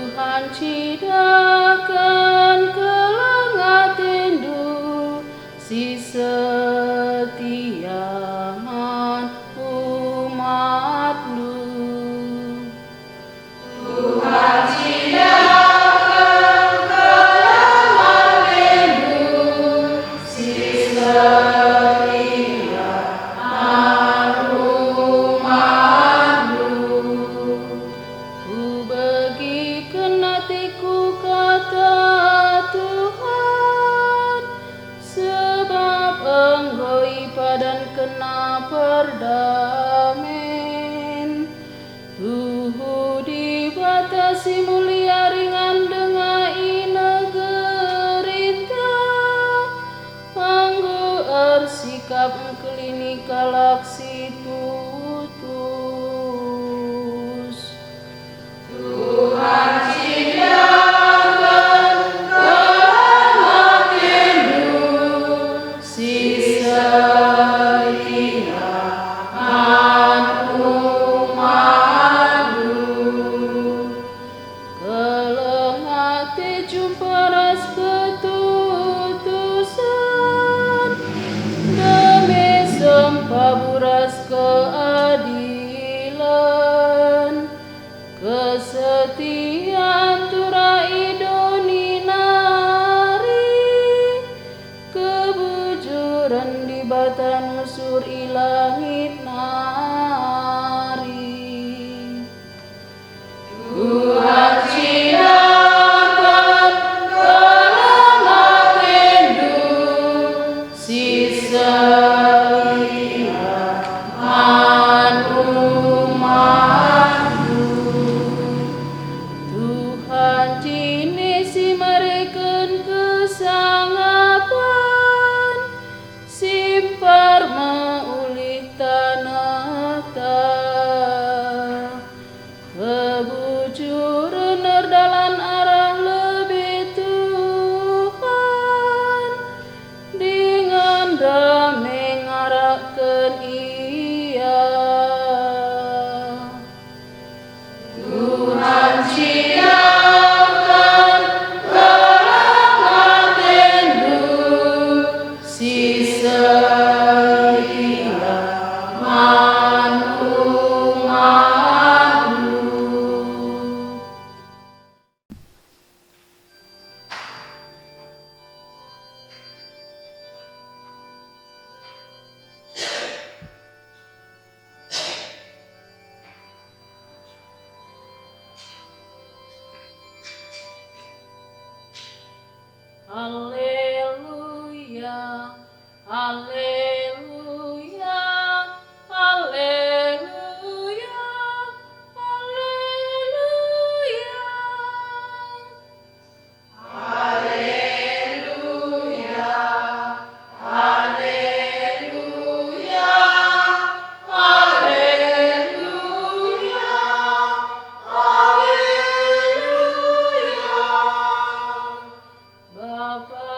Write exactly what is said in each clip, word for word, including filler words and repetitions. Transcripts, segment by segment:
Tuhan, cidahken keleng atendu si setia man umatndu. Tuhan, cidahken keleng atendu si setia man umatndu. Kubegiken ateku kata Tuhan, sebab enggo ipadankenNa perdamen. Tuhu Dibata si mulia ringan denga i negerinta, enggo ersikap engkelini kalak si tutus. Tuhan, cidahken keleng atendu si setia man umatndu. Keleng ate jumpa ras ketutusen, dame sempabu ras keadilen. Kesetian tura i doni nari, kebujuren Dibata nusur i langit nari. Tuhan, cidahken keleng atendu si setia man umatndu. Tuhan, jine si mereken kesangapen, simpar me ulih tanehta. Kebujuren erdalan arah lebe Tuhan, dingen dame ngarakken ia. Tuhan, cidahken keleng atendu si setia man umatndu. Haleluya, haleluya, haleluya, haleluya. Bapa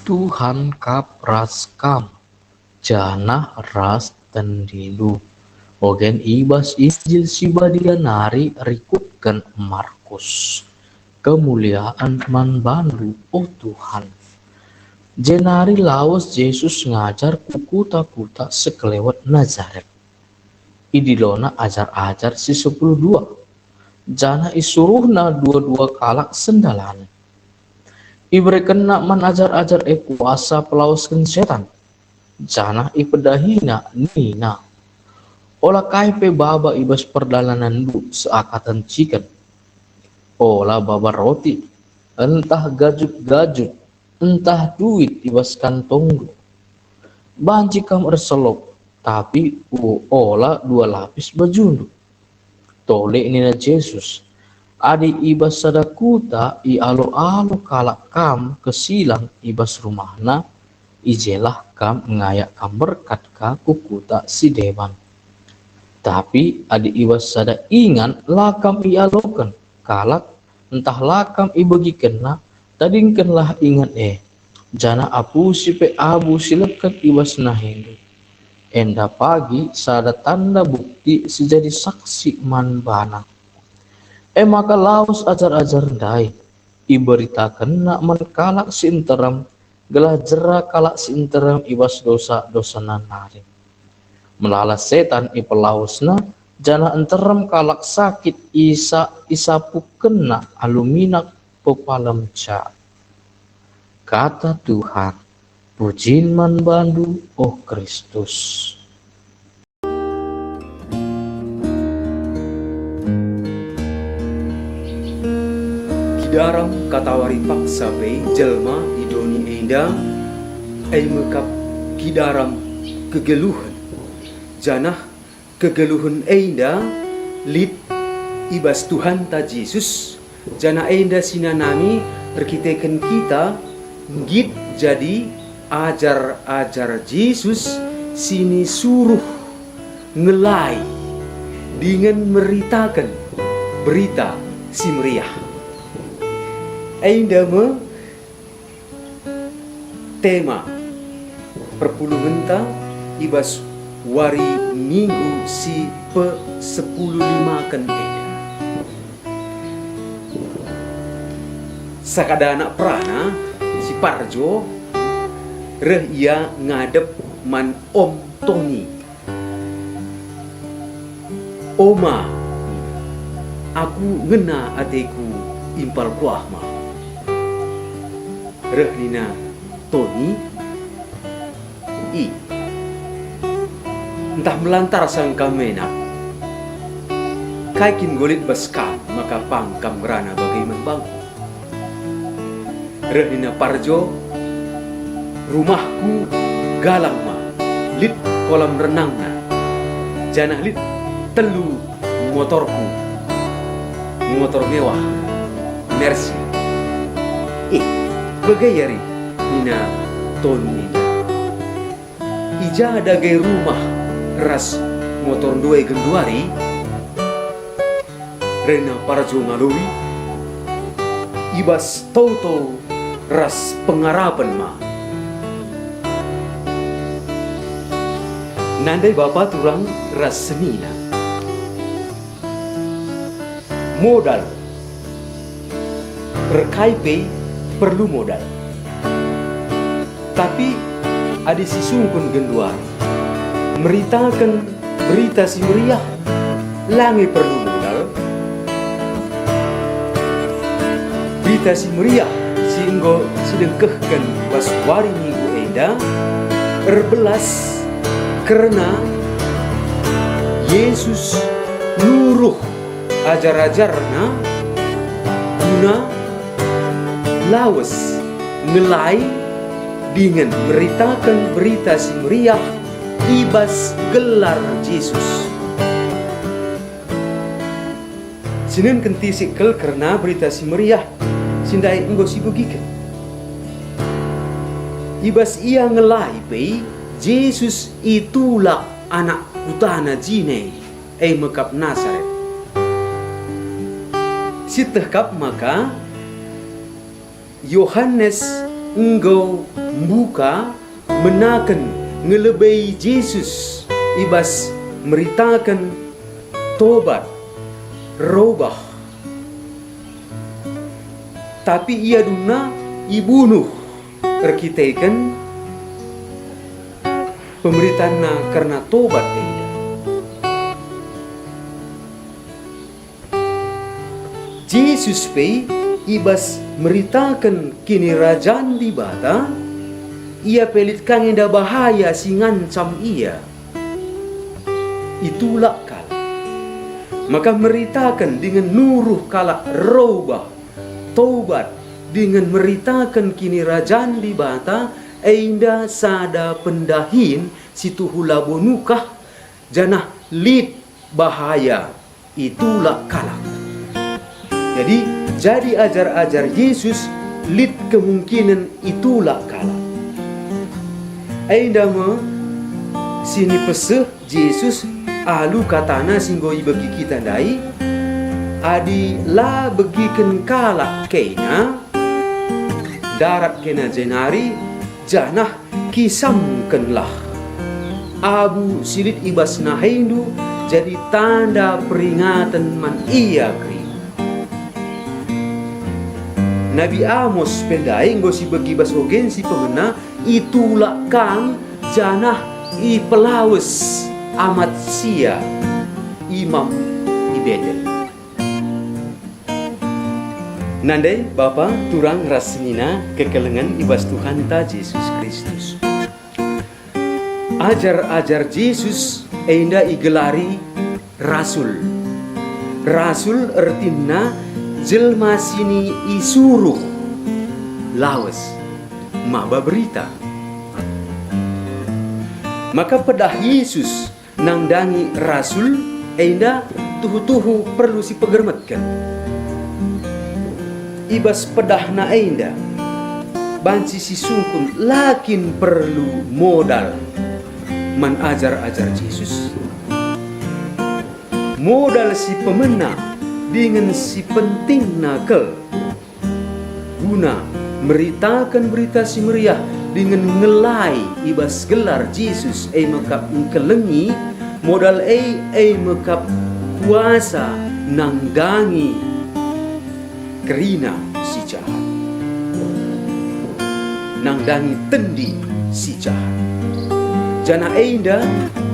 Tuhan kap ras kam, janah ras tendindu. Ogen i bas Injil si Badia nari rikutken Markus. Kemuliaan man bandu, o Tuhan. Jenari lawes Jesus ngajar ku kuta-kuta sekelewet Nazaret. Idilona ajar-ajar si sepuluh dua, janah isuruhna dua-dua kalak sendalanen. Iberekenna man ajar-ajar e kuasa pelawesken setan, janah ipedahina nina, "Ola kai pe baba i bas perdalanenndu seakaten ciken. Ola baba roti, ntah gajuk-gajuk, ntah duit i bas kantongndu. Banci kam erselop, tapi u-, ola dua lapis bajundu." Tole nina Jesus, "Adi i bas sada kuta ialo-alo kalak kam kesilang i bas rumahna, i jelah kam ngayak kam berkat ka ku kuta si deban. Tapi adi i bas sada ingan la kam ialoken kalak, ntah la kam ibegikenna, tadingkenlah ingan e, janah apusi pe abu si leket i bas nahendu. Enda pagi sada tanda bukti si jadi saksi man bana." E maka lawes ajar-ajar ndai, iberitakenna man kalak si nterem, gelah jera kalak si nterem i bas dosa-dosana nari. Melala setan ipelawesna, janah nterem kalak sakit isa-, isapukenna alu minak pepalemca. Kata Tuhan. Pujin man bandu, o Kristus. Kidaram katawari paksa pe jelma i doni enda, e me kap kidaram kegeluhen, janah kegeluhen enda lit i bas Tuhanta Jesus, janah enda si nanami erkiteken kita nggit jadi ajar-ajar Jesus si nisuruh ngelai dingen meritaken Berita Si Meriah. Enda me tema perpulungenta i bas wari Minggu si pesepuluh limaken enda. Sakada anak perana si Parjo reh ia ngadep man Om Toni. "Oma," nina, "aku ngena ateku impal kuah ma." Reh nina Toni, "I, ntah melantar sang kam menak? Kai kin enggo lit bas kam maka pang kam ngerana bage man bangku?" Reh nina Parjo, "Rumahku galang ma, lit kolam renangna, janah lit telu motorku, motor mewah, Mercy." "Eh, bage ari," nina Toni enda. "I ja dage rumah ras motor ndue genduari?" Reh nina Parjo ngaloi, "I bas toto ras pengarapen ma." Nandai bapa turang ras senina. Modal. Erkai pe perlu modal. Tapi adi sisungkun genduari, meritaken Berita Si Meriah, la nge perlu modal. Berita Si Meriah si enggo sidengkehken bas wari Minggu enda erbelas kerna Jesus nuruh ajar-ajarNa guna lawes ngelai dingen meritaken Berita Si Meriah i bas gelar Jesus. Sinen kentisik kal kerna Berita Si Meriah si ndai enggo sibegiken. I bas ia ngelai pe Jesus itulak anak kutana jine, e me kap Nasaret. Sieteh kap maka Yohanes enggo mbuka menaken ngelebei Jesus i bas meritaken tobat, robah. Tapi ia dungna ibunuh erkiteken pemeritanna kerna tobat enda. Jesus pe i bas meritaken Kinirajan Dibata, ia pe lit ka nge enda bahaya si ngancam ia. Itulak kalak. Maka meritaken dingen nuruh kalak robah, tobat, dingen meritaken Kinirajan Dibata enda sada pendahin si tuhu labo nukah, janah lit bahaya itulak kalak. Jadi, jadi ajar-ajar Jesus lit kemungkinen itulak kalak. Enda me si nipeseh Jesus alu katana si enggo ibegi kita ndai, adi la begiken kalak kena, darat kena jenari, janah kisamkenlah. Abu si lit i bas nahendu jadi tanda peringaten man ia kerina. Nabi Amos pe ndai enggo sibegi bas ogen si pemena, itulak kam janah ipelawes Amasia, imam i Betel. Nande, bapa, turang ras senina kekelengen i bas Tuhanta Jesus Kristus. Ajar-ajar Jesus enda igelari rasul. Rasul ertina jelma si isuruh lawes maba berita. Maka pedah Jesus nandangi rasul enda tuhu-tuhu perlu sipegermetken. I bas pedahna enda banci sisungkun la kin perlu modal man ajar-ajar Jesus. Modal si pemena dingen si pentingna kal guna meritaken Berita Si Meriah dingen ngelai i bas gelar Jesus, e me kap engkelengi modal e, e me kap kuasa nandangi kerina si jahat, nandangi tendi si jahat. Janah enda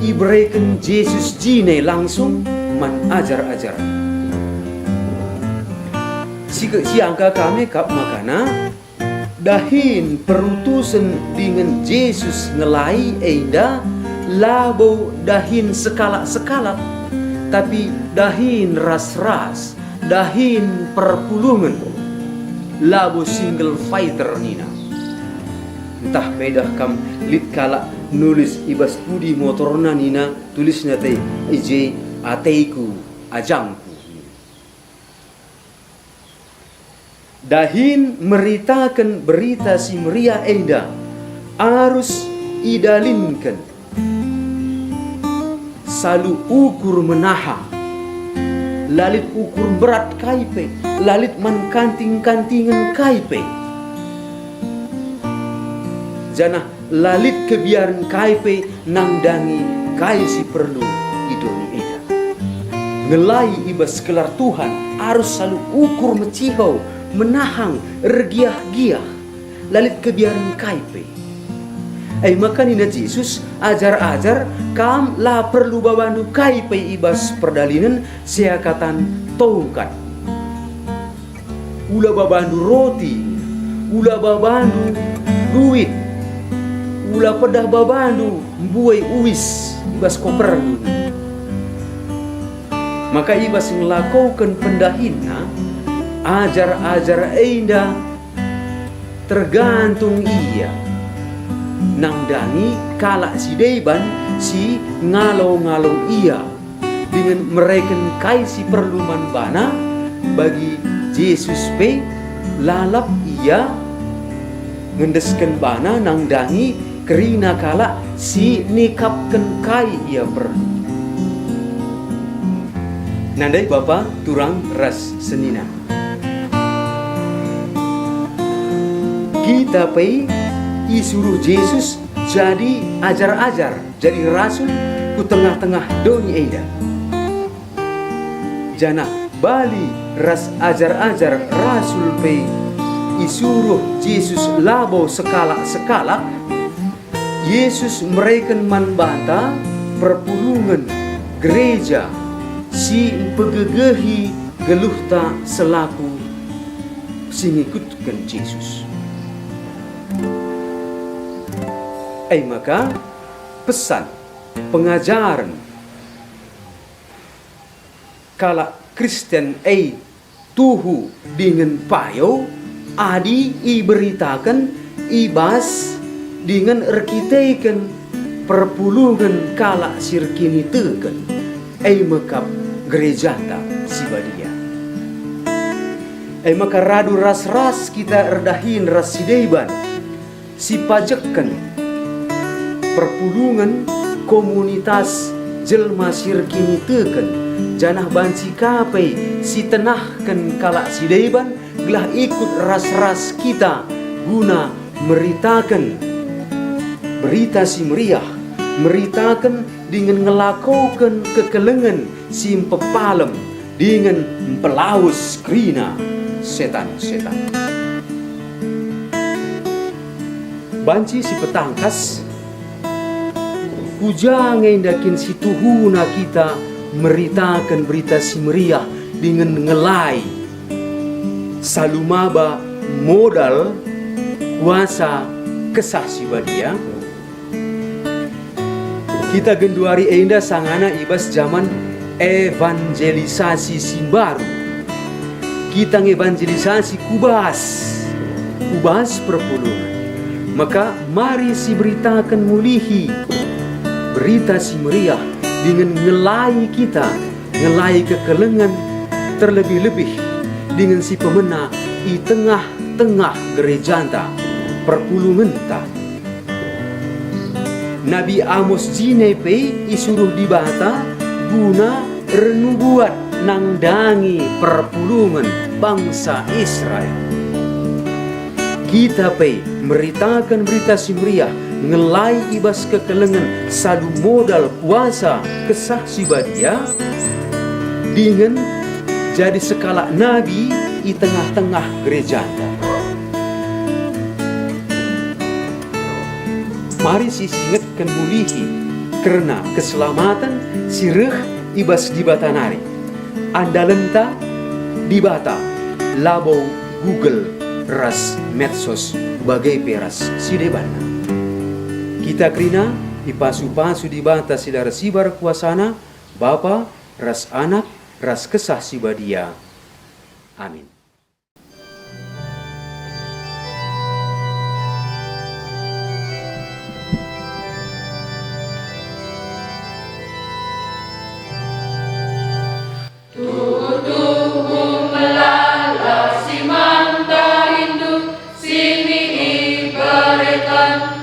ibereken Jesus jine langsung man ajar-ajar. Si, siangka kami kap makana, dahin perutusen dingen Jesus ngelai enda labo dahin sekalak-sekalak, tapi dahin ras-ras, dahin perpulungen, labo single fighter nina. Ntah pedah kam lit kalak nulis i bas pudi motorna nina tulisna te, i je ateku, ajangku. Dahin meritaken Berita Si Meriah enda arus idalinken salu ukur menahang, la lit ukur mberat kai pe, la lit man kanting-kantingen kai pe. Janah la lit kebiaren kai pe nandangi kai si perlu i doni enda. Ngelai i bas gelar Tuhan arus salu ukur meciho, menahang, ergiah-giah, la lit kebiaren kai pe. E maka nina Jesus, "Ajar-ajar, kam la perlu babandu kai pe i bas perdalinen seakatan tongkat." Ula babandu roti, ula babandu duit, ula pedah babandu mbue uis i bas koperndu. Maka i bas ngelakoken pendahinna, ajar-ajar enda tergantung ia nandangi kalak si deban si ngalo-ngalo ia. Dingen mereken kai si perlu man bana. Bagi Jesus pe, lalap ia ngendesken bana nandangi kerina kalak si nikapken kai ia perlu. Nandai bapa, turang ras senina. Kita pe isuruh Jesus jadi ajar-ajar, jadi rasul ku tengah-tengah doni enda. Janah bali ras ajar-ajar rasul pe isuruh Jesus labo sekalak-sekalak, Jesus mereken man banta perpulungen gereja si mpegegehi geluhta selaku si ngikutken Jesus. E maka, pesan, pengajaren kalak Kristen e tuhu dingen payo adi iberitaken i bas dingen erkiteken perpulungen kalak si erkiniteken, e me kap gerejanta si badia. E maka radu ras-ras kita erdahin ras si deban, si pajekken perpulungen komunitas jelma si erkiniteken, janah banci ka pe si tenahken kalak si deban gelah ikut ras-ras kita guna meritaken Berita Si Meriah, meritaken dingen ngelakoken kekelengen si mpepalem dingen mpelawes kerina setan-setan. Banci si petangkas, ku ja nge enda kin si tuhuna kita meritaken Berita Si Meriah dingen ngelai salu maba modal kuasa Kesah Si Badia? Kita genduari enda sangana i bas jaman evangelisasi si mbaru. Kita ngevangelisasi ku bas, ku bas perpulungen. Maka mari siberitaken mulihi Berita Si Meriah dingen ngelai kita, ngelai kekelengen, terlebih-lebih dingen si pemena i tengah-tengah gerejanta, perpulungenta. Nabi Amos jine pe isuruh Dibata guna ernubuat nandangi perpulungen bangsa Israel. Kita pe meritaken Berita Si Meriah ngelai i bas kekelengen salu modal kuasa Kesah Si Badia dingen jadi sekalak nabi i tengah-tengah gerejanta. Mari sisingetken mulihi kerna keselamaten si reh i bas Dibata nari. Andalenta Dibata, labo Google ras medsos, bage pe ras si debanna. Kita kerina ipasu-pasu Dibata si la ersibar kuasaNa, Bapa, ras Anak, ras Kesah Si Badia. Amin. Tuhu-tuhu melala si man dahindu, si mi ibereken